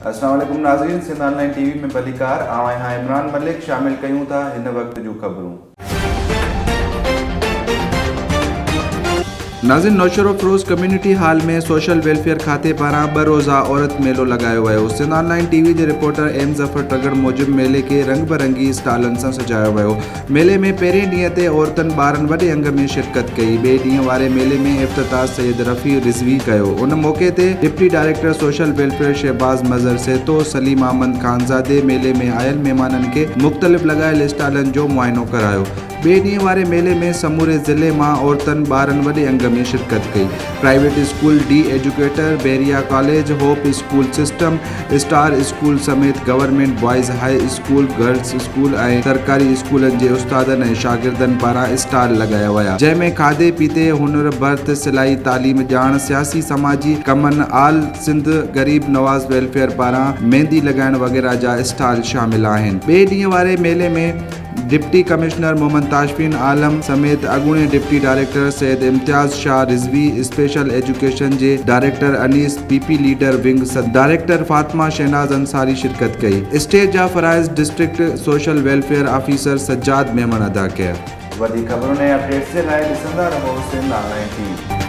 السلام عليڪم ناظرين سنڌ آن لائين ٽي وي ۾ ڀليڪار آئون آهيان عمران ملڪ شامل ڪيون ٿا هن وقت جون خبرون. ناظرين Naushahro Feroze community hall ۾ social welfare کاتي پاران ٻه روزه عورت ميلو لڳايو ويو سنڌ آن لائين ٽي وي جي رپورٽر ايم ظفر ٽڳڙ موجب ميلي کي رنگ برنگي اسٽالن سان سجايو ويو ميلي ۾ پهرين ڏينهن تي عورتن ٻارن وڏي انگ ۾ شرڪت ڪئي. ٻئي ڏينهن واري ميلي ۾ افتتاح سيد رفيع رضوي ڪيو. ان موقعي تي deputy director social welfare Shahbaz Mazhar Sahito, Saleem Ahmed Khanzadi ميلي ۾ آيل مهمانن کي مختلف لڳايل اسٽالن جو معائنو ڪرايو. ٻئي ڏينهن واري ميلي ۾ سموري ضلعي مان عورتن ٻارن وڏي انگ ۾ شرڪت ڪئي. Private school the educator, Bahria college, hope school system, star school سميت government boys high school, girls school ۽ سرڪاري اسڪولن جي استادن ۽ شاگردن پاران اسٽال لڳايا ويا، جنهن ۾ کاڌي پيتي، هنر، ڀرت، سلائي، تعليم، ڄاڻ، سياسي سماجي ڪمن، آل سنڌ غريب نواز ويلفيئر پاران ميندي لڳائڻ وغيره جا اسٽال شامل آهن. ٻئي ڏينهن واري ميلي ۾ ڊپٽي ڪمشنر محمد تاشفين عالم سميت اڳوڻي deputy director Syed Imtiaz Shah Rizvi, special education جي director Anees, P P leader wing صدر ڊائريڪٽر فاطمه شهناز انصاري شرڪت ڪئي. اسٽيج جا فرائض district social welfare officer Sajjad Memon ادا ڪيا. وڌيڪ خبرن ۽ اپڊيٽس جي لاء ڏسندا رهو سنڌ آن لائين ٽي وي.